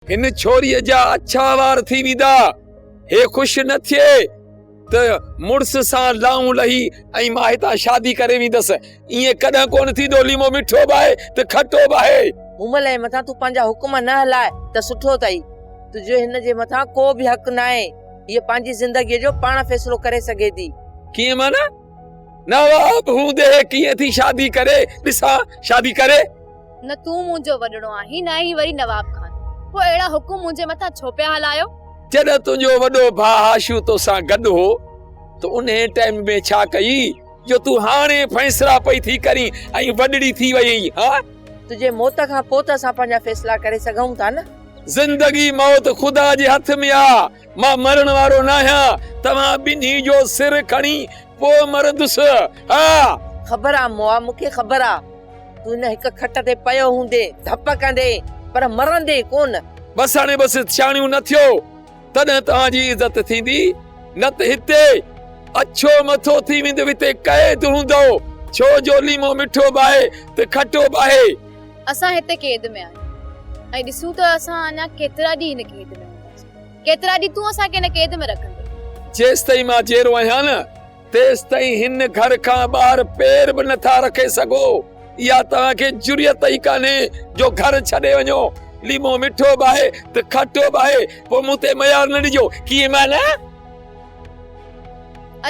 هن ڇوريء جا اڇا وار ٿي ويندا. هي خوش نه ٿئي ته مڙس سان لائون لهي ۽ مان هتان شادي ڪري ويندس. ائين ڪڏهن ڪونه ٿيندو. ليمو مٺو به آهي ته کٽو به آهي. مومل جي مٿان تون پنهنجا حڪم نه هلاء ته سٺو اٿئي. تنهنجو هن جي مٿان ڪو به حق ناهي. هيء پنهنجي زندگيء جو پاڻ فيصلو ڪري سگهي ٿي. ڪيئن معنيٰ؟ نواب هوندي هي ڪيئن ٿي شادي ڪري؟ ڏسان شادي ڪري. نه تون منهنجو وڏڙو آهين نه ئي وري نواب خان. پوء اهڙا حڪم منهنجي مٿان ڇو پيا هلايو؟ جڏهن تنهنجو وڏو ڀاء هاشو توسان گڏ هو ته انهيء ٽائيم ۾ ڇا ڪيئي جو تون هاڻي فيصلا پئي ٿي ڪرين ۽ وڏڙي ٿي وئين ها؟ تنهنجي موت کان پوء ته اسان پنهنجا فيصلا ڪري سگهون ٿا نه؟ زندگي موت خدا جي هٿ ۾ آ، مان مرڻ وارو ناهيان، توهان ٻنهي جو سر کڻي پوء مرندس ها! خبر آ مئا، مون کي خبر آ. تون هن هڪ کٽ تي پيو هوندين، ڌپ ڪندين، پر مرندين ڪونه. بس هاڻي بس سياڻيون نه ٿيو، تڏهن توهان جي عزت ٿيندي، نه ته هتي اڇو مٿو ٿي ويندو، هتي قيد هوندؤ، ڇو جو ليمو مٺو به آهي ته کٽو به آهي. اسان هتي قيد ۾ آهيون ۽ ڏسون ته اسان اڃا ڪيترا ڏينهن هن قيد ۾ هونداسين، ڪيترا ڏينهن تون اسان کي هن قيد ۾ رکندين. جيستائين مان جيئرو آهيان نه، تيستائين هن گهر کان ٻاهر پير به نٿا رکي سگهو. اها توهان کي جرئت ئي ڪانهي جو گهر ڇڏي وڃو. ليمو مٺو به آهي ته کٽو به آهي، پوء مون تي ميار نه ڏجو. ڪيئن معنيٰ؟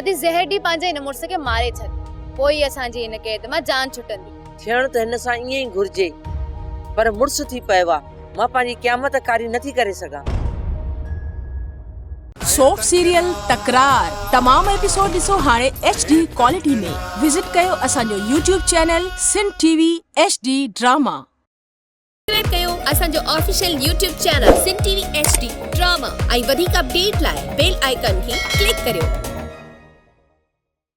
ادي زهر ڏئي پنهنجي هن مڙس کي ماري ڇڏ، پوء ئي اسان جي هن قيد مان جان ڇٽندي. ٿيڻ ته هن سان ائين ئي گهرجي، پر مڙس ٿي پيو آ. مان پنهنجي قيامت ڪاري نٿي ڪري سگهان. سوپ سيريل تڪرار تمام ايپيسوڊ ڏسو هاڻي ايڇ ڊي ڪوالٽي ۾ وزٽ ڪيو اسان جو YouTube channel Sindh T V H D drama. Subscribe ڪيو اسان جو official YouTube channel Sindh T V H D drama ۽ وڌيڪ اپڊيٽ لاء بيل آئيڪان کي ڪلڪ ڪريو.